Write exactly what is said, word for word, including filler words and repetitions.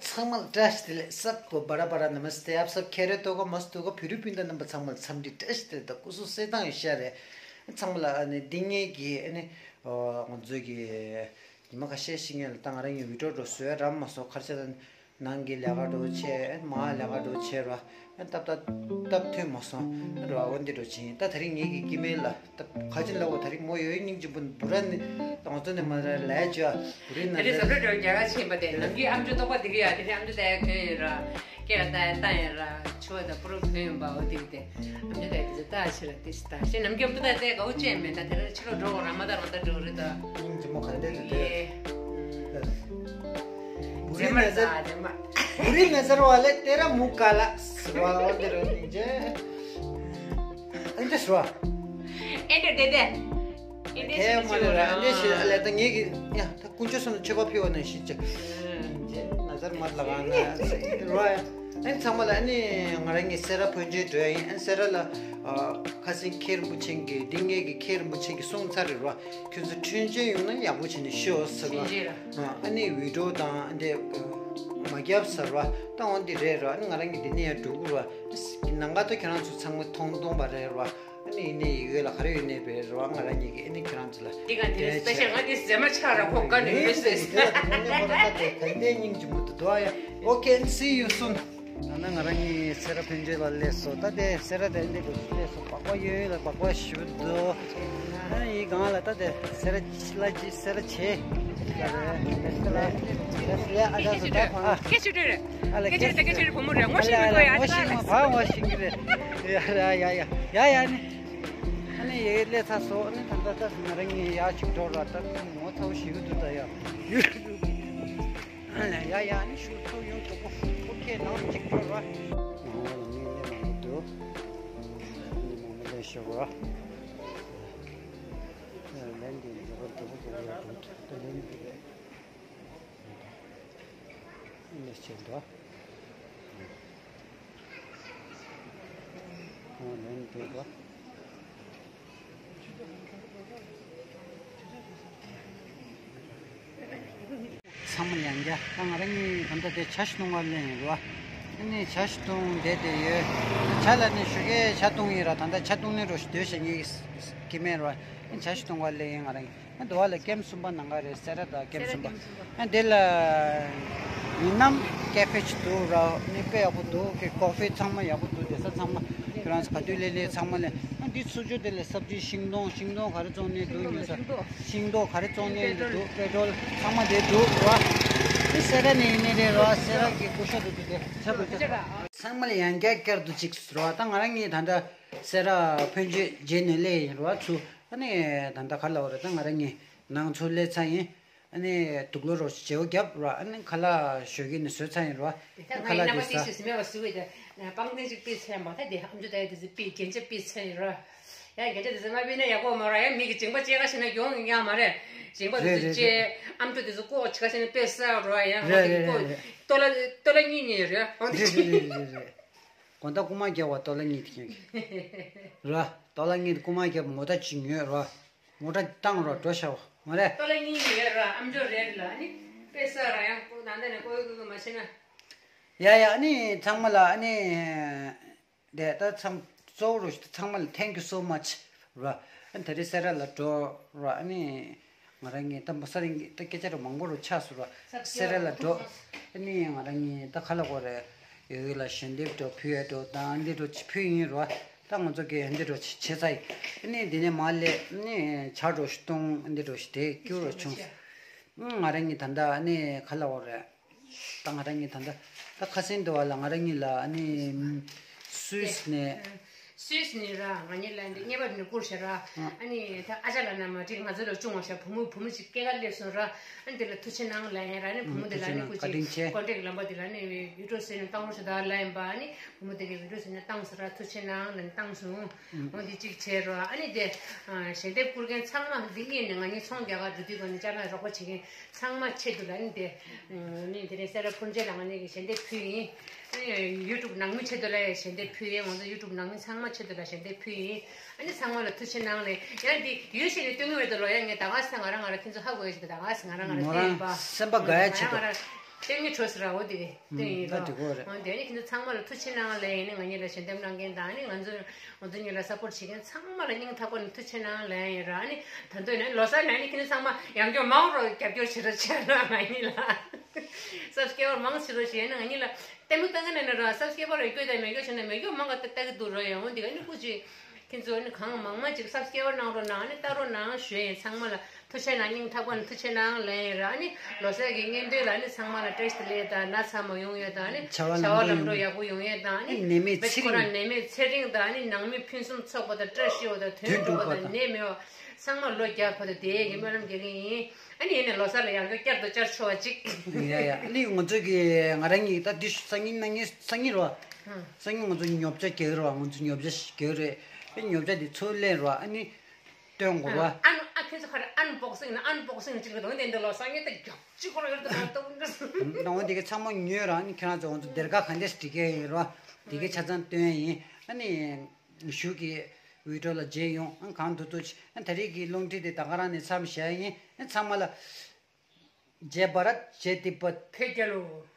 ཚང་མ་ལ་བཀྲ་ཤིས་བདེ་ལེགས། सबको बड़ा बड़ा नमस्ते, आप सब खैरियत होगा, मस्त होगा, फिर भी पिंडा नंबर ཚང་མ་ལ་འཚམས་འདྲི་བཀྲ་ཤིས་བདེ་ལེགས་དང་སྐུ་གཟུགས་གསལ་ཐང་ཡོད་ཤག་རེད། ཚང་མ་ལ་ཨ་ནི་འདི་ངེད་ཀྱི་ཨ་ནི་ཨོ་ང་ཚོའི་གི་ཉི་མ་ཁ་ཤས་ཤིག་སྔོན་ལ་ད་ང་རང་གི་བི་ཌིའོ་འགྲོ་བཟོས་རག་མ་སོང་། ག་རེ་བྱས་ད་ནང་གི་ལས་ཀ་འགྲོ་བྱས་མ་ལས་ཀ་འགྲོ་བྱས་ར་སྟབས་སྟབས་སྟབས་ཐོན་མ་སོང་ར། འོ་འདི་འགྲོ་བྱས་ད་དེ་རིང་ངེད་ཀྱི་སྐྱེ་དམན་ལ་ད་ག་ཅི་ལབ་དགོས། ད་རིང་མོ་ཡོད་སྙིང་རྗེ་པོ་འབུ་ར་ནི་ང་ཚོ་ནས་མ་ར་ལས་བྱ་བུ་རི་ན་ད་རེས་ཟ་འཕྲོ་འགྲོ་རྒྱ་གར་ཕྱིན་པ་དེ་ནམ་རྒྱུན་ཨམ་ཅོག་ཏོག་པ་དེ་གི་ཡ་དེ་རིང་ཨམ་ཅོག་ད་ཡ་གྱོན་ཡོད་ར། སྐེ་ལ་ད་ཡ་བཏང་ཡོད་ར། ཆུ་བ་ད་པུ་རུ་གྱོན་ཡོད་པ་འོ་དེ་གི་དེ་ཨམ་ཅོག་ད་ཡ་དེ་ཚོ་ད་ཕྱི་ལ་དེ་ཤི་ད་ཤི་ནམ་རྒྱུན་ཨམ་ཅོག་ད་ཡ་དེ་དགའ་བོ་ཅན་མེད་ད་དེ་རིང་ཕྱི་ལོགས་འགྲོ་དགོས་ར། མ་ད་རང་ད་འགྲོ་རེད་ད། སྙིང་རྗེ་མོ་ག་འདྲ་དེ་དེ། ཡེ། བུ་རི་ན་ཟར། བུ་རི་ན་ཟར་ཝ་ལེ་ཏེ་ར་མུ་ཀ་ལ་ཟེར་བ་འོ་དེ་རེད་སྙིང་རྗེ། ཨེ་འདྲ་ཟེར་བ། ཨེ་འདྲ་དེ་དེ། ཨེ་འདྲ་ཁྱེད་མ་ལེ་ར་ཨེ་འདྲ་ཞེས་ཨ་ལེ་ད་ངེད་ཀྱི་ཡ་ད་དཀོན་མཆོག་གསུམ་ལ་མཆོད་པ་ཕུལ་བ་ནང་བཞིན་ཅིག་ན་ཟར་མ་ལ་གང་ན་ཟེར་ར། ཨེ་ཚང་མ་ལ་ཨ་ནི་ང་རང་གི་སེ་ར་ཕོན་ཆེན་འགྲོ་ཡ་ཡིན། ཨེ་སེ་ར་ལ་ཁ་སང་མཁན་རིན་པོ་ཆེ་གི་འདི་ངེད་ཀྱི་མཁན་རིན་པོ་ཆེ་གི་གསུང་ཚར་རེད་ར། ཁྱོད་ཚོ་འཕྲིན་བཅོལ་ཡོང་ན་ཡག་པོ་བྱས་ནས་ཤོག་ཟེར་བ། ཨ་ནི་བི་ཌིའོ་དང་འདི་མ་རྒྱབ་ཟེར་བ་ད་འོ་འདི་རེད་ར། ཨ་ནི་ང་རང་གི་འདི་ནས་ཡང་འགྲོ་དགོས་ར། ནང་ཁ་ད་ཁྱོད་རང་ཚོ་ཚང་མ་མཐོང་མཐོང་པ་རེད་ར། ཨ་ནི་ཡིན་ནའི་ཡི་གེ་ལ་ག་རེ་ཡོད་ནའི་བེད་ར་ང་རང་ཉིད་ཀྱི་ཨ་ནི་ཁྱོད་རང་ཚོ་ལ་འདི་ག་འདི་རེད་སྤེ་ཤལ་ང་འདི་ཟེ་མ་ཆག་ར་ཁོ་ག་ནས་ཡོད་ཟེར། དེ་ལ་དེ་ནས་ཁོ་ར་ད་དེ་ག་འདྲའི་སྙིང་རྗེ་མོ་འདུག་འདུག་ཨ་ཡ། Okay, and see you soon. ད་ནི་ང་རང་གཉིས་སེ་ར་ཕན་ཆད་ལ་སླེབས་སོང་། ད་དེ་སེ་ར་དེ་འདི་གོ་སླེབས་སོང་། སྦག་སྦག་ཡོད་ཡོད་ལ་སྦག་སྦག་ཞུ་འདུག་ཨ་ནི་ཡི་གང་ལ་ད་དེ་སེ་ར་ལ་ཅི་སེ་ར་ཆེ། ལ་རེད་ལ་ཨ་ད་སོ་ད་ཕ་ཨ་ཁྱེད་ཆུ་ཏྲེ་རེད། ཨ་ལ་ཁྱེད་ཆུ་ཏྲེ་ཁྱེད་ཆུ་ཏྲེ་བུ་མོ་རེད། ངོ་ཤེས་མི་འདུག་ཡ། ངོ་ཤེས་མ་ཕ་ངོ་ཤེས་ཀྱི་རེད། ཡ་ཡ་ཡ་ཡ་ཡ་ནི། ཨ་ནི་ཡེ་ལས་ཚ་སོ་ཨ་ནི་ད་ད་ད་ང་རང་ངི་ཡ་ཅིག་འགྲོ་ར། ད་ངོ་ཚ་བོ་ཞིག་འདུག་ད་ཡ། ཡ་ཡ་ཨ་ནི་ཞུ་ཐུག་ཡོང་གི་པོ་པོ་ཁྱེད་ནང་ཅིག་འགྲོ་ར། ང་ལ་ངའི་ལས་མང་པོ་འདུག་ལས་མང་པོ་ལས་ཤོར་བ། ལན་འདི་འགྲོ་གི་འགྲོ་གི་འགྲོ་གི་འགྲོ་གི་ད་ལན་འདི་རེད། ལས་བྱེད་འདུག་ཨོ་ལན་འདི་འདུག་ཚང་མ་ཡང་རྒྱ། ད་ང་རང་གཉིས་ད་ལྟ་དེ་ཇ་ཞིག་བཏུང་བར་སླེབས་ཡིན་རོ། ཨ་ནི་ཇ་ཞིག་བཏུང་བསྡད་དེ་ཡོད། ཇ་ལ་ནི་ཞོགས་ཀས་ཇ་བཏུང་ཡིན་ར། ད་ལྟ་ཇ་བཏུང་ནི་རོ་ཞིག་སྡོད་བྱེད་ངེས་ཀྱི་མེད་རོ། ཨ་ནི་ཇ་ཞིག་བཏུང་བར་སླེབས་ཡིན་ང་རང་གཉིས། ཨ་འདི་བ་ལ་ཀེམ་གསུམ་པ་ནང་ག་རེད། སེ་ར་དང་ཀེམ་གསུམ་པ། ཨ་འདི་ལ་ཡིན་ནམ་ཀེ་ཧྥེ་ཅིག་འདུག་ར། ནི་དཔེ་ཡག་པོ་འདུག་ཀེ་ཀོ་ཧྥེ་ཚང་མ་ཡག་པོ་འདུག་དེ་ས་ཚང་མ་ཁྱོད་རང་ཚོ་ག་དུས་སླེབས་སླེབས་ཚང་མ་ལས། ཨ་འདི་ཚུར་ཕྱོགས་དེ་ལས་སབ་ཇི་ཤིང་སྡོང་ཤིང་སྡོང་ག་རེ་བཙོང་ནས་འདུག་ཉོ་ས། ཤིང་སྡོང་ག་རེ་བཙོང་ནས་འདུག་པེ་ཏྲོལ་ཚང་མ་དེ་འདུག་ར། ནི་སེ་ར་ནས་ཡིན་ནི་རེད་ར། སེ་ར་གི་སྐུ་ཤ་འདུག་དེ་ཚང་མ་ལ་ཡང་བསྐྱར་བསྐྱར་དུ་ཅིག་ར། ད་ང་རང་གཉིས་ད་ལྟ་སེ་ར་ཕོན་ཆེན་མཇལ་ནས་སླེབས་ཡིན་ར་ཚུར། ཨ་ནི་ད་ལྟ་ག་ལ་བ་རེད། ད་ང་རང་གཉིས་ནང་ཚུར་སླེབས་ཚར་ཡིན། ཨ་ནི་དུག་ལོག་རོགས་བྱེའུ་རྒྱབ་ར། ཨ་ནི་ཁ་ལག་ཞོགས་ཀས་ནས་བཟོས་ཚར་ཡིན་ར། དེ་ད་ཁ་ང་ཡི་ལག་རྣམ་པ་དེ་ས་ཤེས་སུ་མེད་པ་བཟོས་པའི་དེ་པང་གདན་ཅིག་ཕུད་ཚར་ཡིན་པ། ད་དེ་ཨམ་ཅོག་ད་ཡ་དེ་ཚོ་ཕུད་རྒྱན་ཆ་ཕུད་ཚར་ཡིན་ར། ཡ་རྒྱན་ཆ་དེ་ཚོ་མ་ཕུད་ན་ཡག་པོ་མ་ར། ཡ་མི་གི་མཇིང་པ་བཅད་ག་ཤེས་ན་ཡོང་ཡ་མ་རེད། མཇིང་པ་དེ་ཚོ་རེད་རེད་བཅད་རེད། ཨམ་ཅོག་དེ་ཚོ་ལྐོག་བྱེད་ག་ཤེས་ན་དཔེ་གསར་ར། ཡ་ང་རེད་དེ་རེད་ལྐོག་རེད། ཏོ་ལ་ཏོ་ལ་གཉིས་གཉིས་རེད། འོ་དེ་རེད་རེད་རེད་རེད་རེད། དགོང་དག་རྐུ་མ་རྒྱག་པ་ཏོ་ལ་གཉིས་དེ་ཁྱེད་ཀྱི་ར། ཏོ་ལ་གཉིས་དེ་རྐུ་མ་རྒྱབ་ངོ་ད་ཅིག་ཉོས་ར། ངོ་ད་བཏང་ར་འགྲོ་ཤག་བ་མ་རེད། ཏོ་ལ་གཉིས་ཡོད་ར། ཨམ་ཅོག་རེད་ལ་ཨ་ནི་དཔེ་གསར་ར། ཡང་ད་ལྟ་ནས་ཀོ་ཡོ་ཀོ་ཡོ་མ་བྱེད་ན། ཡ་ཡ་ཨ་ནི་ཚང་མ་ལ་ཨ་ནི་དེ་ད་ཚང་གཙོ་བོ་རུ་ཚང་མ་ལ་thank you so much ར། ཨ་ནི་ད་རེས་སེ་ར་ལ་འགྲོ་ར། ཨ་ནི་ང་རང་གཉིས་ད་མོ་ས་རིང་གི་ད་སྐད་ཆ་རུ་མང་པོ་རུ་ཆགས་སོང་ར། སེ་ར་ལ་འགྲོ། ཨ་ནི་ང་རང་གཉིས་ད་ག་ལ་གོ་རེད། ཡོད་ཡོད་ལ་ཞལ་འདེབས་འགྲོ་ཕུལ་ཡ་འགྲོ་དང་འདི་འགྲོ་ཕུལ་ཡིན་ར། ད་ང་ཚོ་གི་འདི་འགྲོ་བྱེད་ཚ་ཡིན། ཨ་ནི་འདི་ནས་མ་སླེབས་ནི་ཇ་འགྲོ་ཞིག་བཏུང་འདི་འགྲོ་ཞིག་དེ་སྐྱུར་རོ་བྱུང་། ང་རང་གཉིས་ད་ལྟ་ཨ་ནི་ག་ལ་གོ་རེད། ད་ང་རང་གཉིས་ད་ལྟ་ད་ཁ་སང་འདི་བ་ལ་ང་རང་གཉིས་ལ་ཨ་ནི་སུད་སི་ནས། སུད་སི་ནས་ར་ང་གཉིས་ལ་འདི་ཉེ་བར་ནས་བསྐུར་ཤག་ར། ཨ་ནི་ད་ཨ་ཅག་ལ་ན་མ་འགྲིག་ང་ཚོ་ལ་ཅུང་བ་ཤག་བུ་མོ་བུ་མོ་ཅིག་སྐྱེས་ཀ་སླེབས་སོང་ར། ཨ་ནི་དེ་ལ་ཐུགས་ཆེ་གནང་ལབ་ཡིན་ར། ཨ་ནི་བུ་མོ་དེ་ལ་ཨ་ནི་སྐུ་མཁྱེན་བཀའ་དྲིན་ལམ་པ་དེ་ལ་ཨ་ནི་བི་ཌིའོ་བཟོས་ནས་བཏང་རོགས་ཞུ་དང་ལབ་ཡིན་པ། ཨ་ནི་བུ་མོ་དེ་གིས་བི་ཌིའོ་བཟོས་ནས་བཏང་སོང་ར། ཐུགས་ཆེ་གནང་ལབ་ནས་བཏང་སོང་། འོ་འདི་གཅིག་བྱས་ར། ཨ་ནི་དེ་ཞལ་འདེབས་བསྐུར་མཁན་ཚང་མ་འདི་གཉིས་ནས་ང་གཉིས་ཚོང་རྒྱག་ག་འགྲོ་དུས་ག་ནས་ཅ་ལག་རོགས་པ་བྱེད་མཁན་ཚང་མ་ཆེད་དུ་ལ་ཨ་ནི་དེ། ཨ་ནི་དེ་རིང་སེ་ར་ཕུར་མཇལ་ལ་ང་གཉིས་ཀྱིས་ཞལ་འདེབས་ཕུལ་ཡིན། ཨ་ནི་ཡུ་ཊུབ་ནང་མི་ཆེད་དུ་ལ་ཡང་ཞལ་འདེབས་ཕུལ་ཡིན། ང་ཚོ་ཡུ་ཊུབ་ནང་མི་ཚང་མ་ཆེད་དུ་ལ་ཞལ་འདེབས་ཕུལ་ཡིན། ཨ་ནི་ཚང་མ་ལ་ཐུགས་ཆེ་གནང་ལེ། ཡང་འདི་ཡུལ་ཞིག་ནས་སྟོན་གྱི་ཡོད་དོ་ལོ། ཡང་ངས་ད་ག་ས་ང་རང་ང་རང་ཁྱེད་ཚོ་ཧ་གོ་ཡ་ཞིག་ད་ག་ས་ང་རང་ང་རང་མོ་རང་བལྟས་པ། སེམས་པ་དགའ་ཡ་ཆེད་དུ། ང་རང་ ལྟད་མོ་འགྲོ་ཟེར་ར། འོ་དེ་དེ་ཡིན་ར། ད་དེ་གོ་རེད། འོ་དེ་ནི་ཁྱེད་ཚོ་ཚང་མ་ལ་ཐུགས་རྗེ་གནང་ལན་ཡིན་ནི། ང་གཉིས་ལ་ཞལ་འདེབས་གནང་མཁན་དང་ནི་ང་ཚོ་ང་ཚོ་གཉིས་ལ་སཔོརཊ་བྱེད་མཁན་ཚང་མ་ལ་སྙིང་ཐག་པ་ནས་ཐུགས་རྗེ་གནང་ལན་ཡིན་ར། ནི་ད་འདོད་ནི་ལོ་གསར་ནང་ནི་ཁྱེད་ཚོ་ཚང་མ་ཡང་སྐྱོར་མང་རོགས་རྒྱབ་སྐྱོར་བྱེད་རོགས་བྱེད་ར། ང་གཉིས་ལ་སབ་སི་ཀེ་རབ་མང་བྱེད་རོགས་བྱེད་ནི། ང་གཉིས་ལ་ལྟད་མོ་ལྟ་མཁན་ནི་ར། སབ་སི་ཀེ་རབ་ཡོད་དེ་མེད་རྒྱུ་བྱས་ན་མེད་རྒྱུ་མང་ག་ལྟ་གི་འདུག་ར། ཡང་འོ་འདི་ག་ནི་སྐུ་མཁྱེན། ཁྱེད་ཚོ་ནི་གང་མང་མང་ཅིག་སབ་སི་ཀེ་རབ་གནང་རོགས་གནང་། ནི་ལྟ་རོགས་གནང་ཞུ་ཡིན། ཚང་མ་ལ་ཐུགས་རྗེ་གནང་། སྙིང་ཐག་པ་ནས་ཐུགས་རྗེ་གནང་ལན་ཡིན་ར། ནི་ལོ་གསར་གྱི་སྔོན་དུས་ལ་ནི་ཚང་མ་ལ་བཀྲ་ཤིས་བདེ་ལེགས་དང་། ན་ཚ་མ་ཡོང་ཡས་དང་། ནི་བྱ་བ་ལམ་འགྲོ་ཡག་པོ་ཡོང་ཡས་དང་། ནི་ནད་མེད་ཚེ་རིང་། ཁོ་རང་ནད་མེད་ཚེ་རིང་དང་། ནི་ནང་མི་ཕུན་སུམ་ཚོགས་པ་དང་། བཀྲ་ཤིས་པ་དང་། དོན་འགྲུབ་པ་དང་། ནད་མེད་པ་ཚང་མ་ལོ་བརྒྱ་བར་དུ་བསྡད་ཡས་ཀྱི་སྨོན་ལམ་རྒྱག་གི་ཡིན། ཨ་ནི་ཡིན་ནས་ལོ་གསར་ལ་ཡང་བསྐྱར་བསྐྱར་དུ་བཅར་ཆོག་པ་ཅིག་ཡ་ཡ། ཨ་ནི་ང་ཚོ་གི་ང་རང་གཉིས་ད་འདི་སང་ཉིན་གནངས་ཉིན་སང་ཉིན་རོ། སང་ཉིན་ང་ཚོ་ཉོ་ཆ་རྒྱག་རོ། ང་ཚོ་ཉོ་ཆ་རྒྱག་རེད། ཨ་ཉོ་ཆ་འདི་ཚུར་ལེན་རོ། ཨ་ནི་སྟོན་དགོས་རོ། ཨན་ཨ་ཁྱེད་ཚོ་ག་རེ་ཨན་བོག་སིང་ན། ཨན་བོག་སིང་ཅིག་གི་དོན་དེ་འདི་ལོ་སང་ཉིན་ད་རྒྱབ་ཅིག་ཁོ་ར་ཡོད་དུ་མ་གཏོགས་འདི་ད་འོ་འདི་གི་ཚང་མ་ཉོས་རོ། ཨ་ནི་ཁྱེད་རང་ཚོ་ང་ཚོ་སྡེར་ཁ་ག་འདྲས་སྒྲིག་གི་ཡིན་རོ། འདི་གི་ཆ་ཚང་སྟོན་ཡིན། ཨ་ནི་གཞུག་གི་བི་ཌི་ཡོ་ལ་མཇལ་ཡོང་། ཨ་གང་ཐུབ་ཐུབ་ཅིག་ཨ་ད་རེས་ཀྱི་རླུང་འཕྲིན་དེ་ད་ག་རང་ནས་མཚམས་བཞག་ཡིན། ཨ་ཚང་མ་ལ་ཇེ་བྷ་རད། ཇེ་ཏི་བྷད། བོད་རྒྱལ་ལོ།